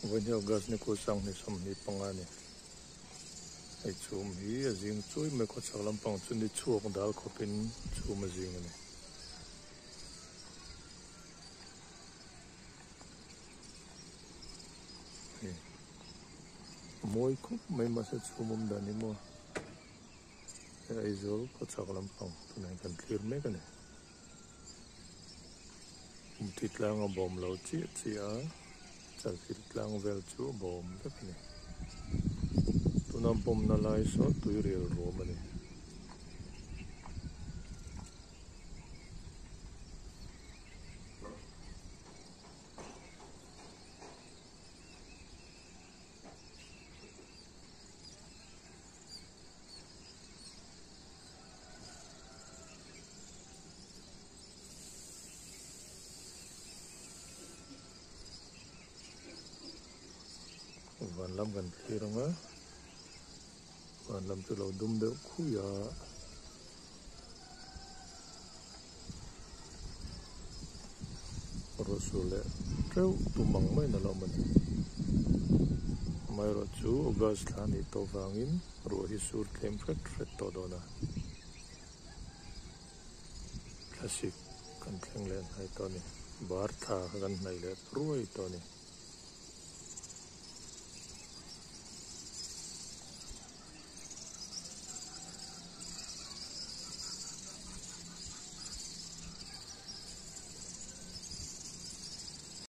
Vawiin hi August ni kul 2025 a ni. Hei chhum hi a zing chui mai khawchhak lampang chu ni chhuak dal khawpin chhum a zing a ni. Hei a mawi khawp mai mahse chhum awm dan hi maw hei Aizawl khawchhak lampang tunah hian kan thlir mek a ni. Umti tlang a bawm lo chiah chiah a, chalfilh tlang vel chu a bawm vek a ni. Tuna bawmna lai saw tuirial ruam a ni. Van lam kan thlir ang a, van lam chu lo dum deuh khui a. Ruahsur leh teuh tum ang maiin a lo awm a ni. Amaherawhchu August thla a nih tawh vangin ruah hi sur tlem hret hret tawh dawn a. Thlasik kan thleng leh hnaih tawh a ni. Bar thla kha kan hnaih leh ruai tawh a ni.